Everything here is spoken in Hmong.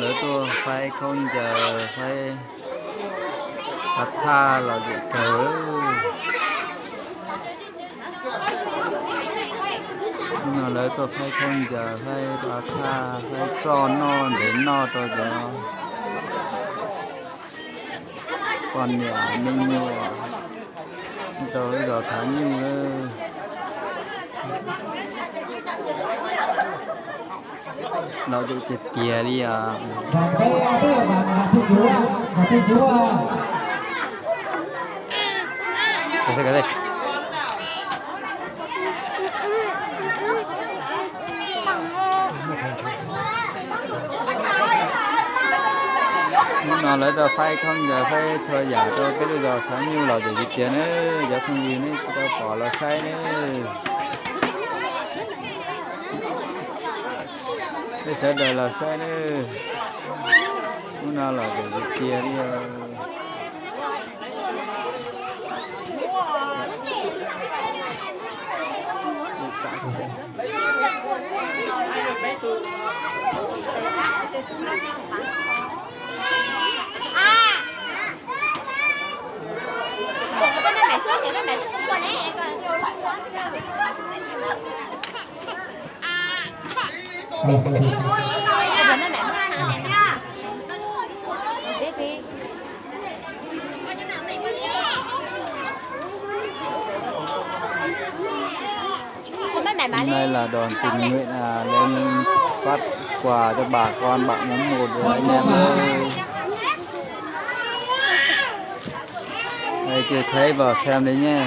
Lawv tuaj faib khaub ncaws, faib pas thaj los zem kawg. Hnub no lawv tuaj faib khaub ncaws, faib pas thaj, faib roj noj ntev noj rau cov poj niam me nyuam rau lub zos Tshav Nyuj lawm. Los zem tiag tiag li os. Hnub no lawv tau faib khaub ncaws, faib txhua yam rau peb lub zos Tshav Nyuj los zem tiag tiag nawb. Cov phooj ywg nej tsis tau pom los saib nawb. Peb sawv daws los saib nawb. Hnub no los zem tiag tiag li os. Hôm nay là đoàn tình nguyện à, lên phát quà cho bà con bạn muốn mua được anh em ơi. Đây, chưa thấy vào xem đi nhé.